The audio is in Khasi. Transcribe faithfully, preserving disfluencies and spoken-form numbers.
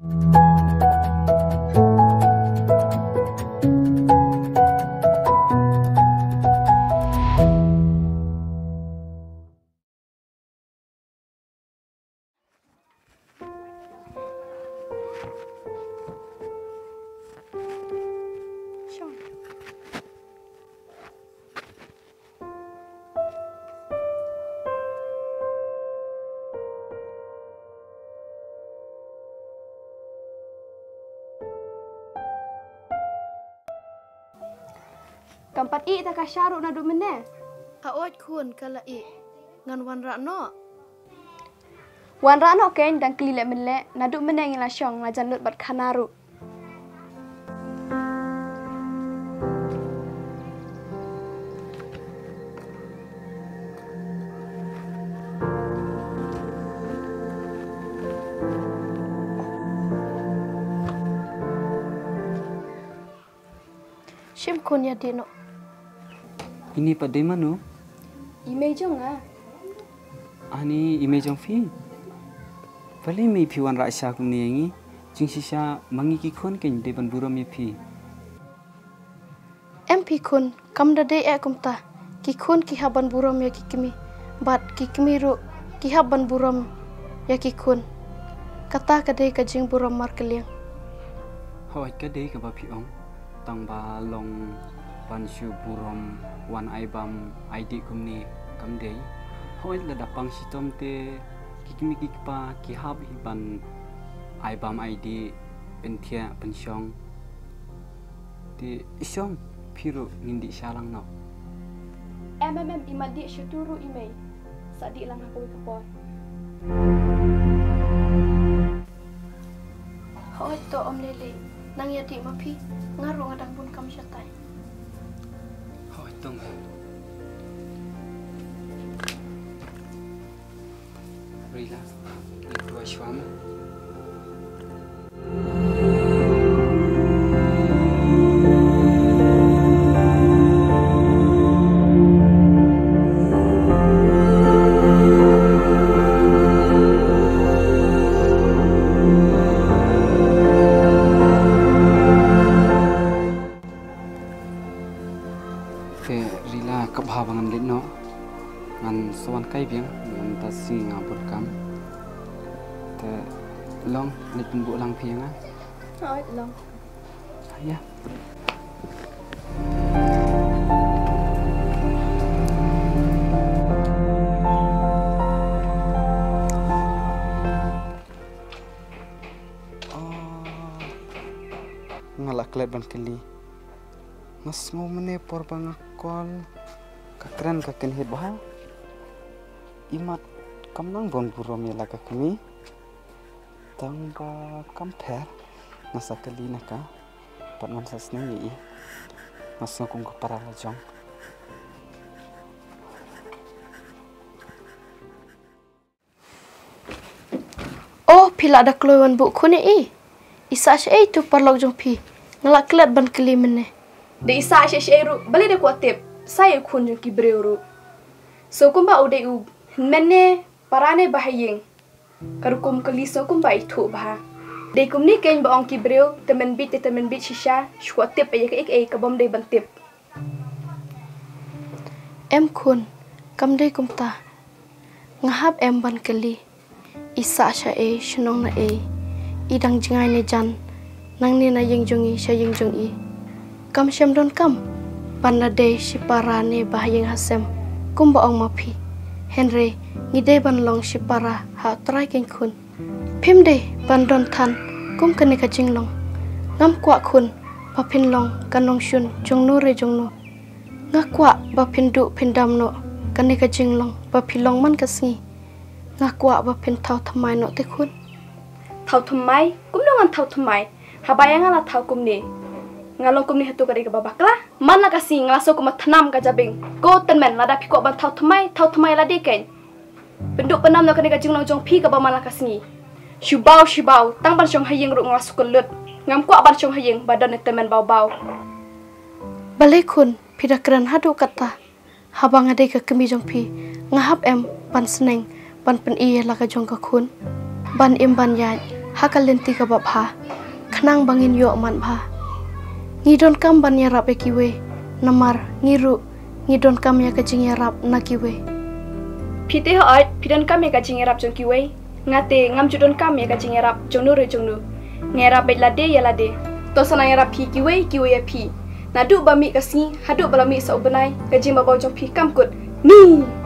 Kam pat ih ta ka sha ruh naduh mynne. Hooid khun, ka la ih. Ngan wanrah noh. Wanrah noh kein, dang kli leh mynleh, naduh mynne ngi la shong, la jan lut bad khana ruh. Shim khun, ïa dih noh. Ini pat dei mano? I mei jong nga. Ani i mei jong phi? Balei mei phi wanrah sha kumne ïa ngi? Jingshisha ma ngi ki khun kein dei ban burom ïa phi. Em phi khun, kam da dei eh kumta. Ki khun ki hap ban burom ïa ki kmie. Bad ki kmie ruh ki hap ban burom ïa ki khun. Kata ka dei ka jingburom markylliang. Hooid, ka dei kaba phi ong. Tang ba long ban shu burom wan ai bam ai dih kumne kam dei. Hooid, lada pang shitom te ki kmie ki kpa ki hap hi ban ai bam ai dih, pynthiah pynshong. Te shong, phi ruh ngin dih sha lang noh. Em em em, i mat dih shuh tu ruh i mei. Sa dih lang ha kawei ka por. Hooid to, ym lei lei. Nang ïa dih ma phi. Nga ruh nga dang bun kam shatai. Hooid to. Rila, ngi khlaiñ shuwa mo. Te Rila, kaba bha ba ngan leit noh. Ngan sa wan kai biang, mynta sngi nga bud kam. Te long, leit pynbuh lang phi ïa nga. Hooid, long. Ïa. Oh. Nga la klet ban kylli. Nga sngew mynne por ba nga call ka kren ka kynhit bha. I mat kam nang ban burom ïa la ka kmie. Tang ba kam pher, nga sa kylli na ka. Pat ngam sa sneng ïa i. Nga sngew kum ka para la jong. Oh, phi la da kloi wan buh khun ïa i. I sah shaei tu paralok jong phi? Nga la klet ban kylli mynne. Da i sah shaei shaei ruh, balei da kwah tip? Sa ïa u khun jong ki briew ruh. So kumba u dei u hynmen ne para ne ba ha ïing. Ka rukom kylli so kumba i thuh bha. Dei kumne kein ba ong ki briew, tymmen bit te tymmen bit shisha, shu kwah tip ïa kaei kaei ka bym dei ban tip. Em khun, kam dei kumta. Nga hap em ban kylli. I sah shaei, shnong naei. I dang jngai ne jan. Nangne na ïing jong i, sha ïing jong i. Kam shym donkam ban da dei shipara ne ba ha ïing ha sem. Kumba ong ma phi. Hynrei, ngi dei ban long shipara ha U Trai kein khun. Phim dei ban don than kum kane ka jinglong. Ngam kwah khun ba phin long ka nongshun jongno re jongno. Nga kwah ba phin duh phin dam noh kane ka jinglong ba phi long man ka sngi. Nga kwah ba phin thaw thymmai noh te khun. Thaw thymmai? Kumno ngan thaw thymmai? Haba ïa nga la thaw kumne, nga long kumne hato ka dei kaba bakla? Man la ka sngi nga la sngew kum ba thnam ka jabieng. Ko tymmen, lada phi kwah ban thaw thymmai, thaw thymmai lade kein. Pynduh pyndam noh kane ka jinglong jong phi kaba man la ka sngi. Shu baw, shu baw, tang ban shong ha ïing ruh nga la shu kyllut. Ngam kwah ban shong ha ïing ba don ne tymmen baw baw. Balei khun, phi da kren haduh katta? Haba nga dei ka kmie jong phi, nga hap em ban sneng ban pyni ïa la ka jong ka khun, ban im ban ïaid. ha ka lynti kaba bha, khnang ba ngin ïoh man bha. Ngi donkam ban ïarap ïa kiwei, namar ngi ruh ngi donkam ïa ka jingïarap na kiwei. Phi te hooid, phi donkam ïa ka jingïarap jong kiwei. Nga te ngam ju donkam ïa ka jingïarap jong no re jong no. Nga ïarap beit lade ïa lade. To sa nang ïarap phi kiwei, kiwei ïa phi. Naduh ba mih ka sngi haduh ba la mih sa u bnai, ka jingbabaw jong phi kam kut. Ni!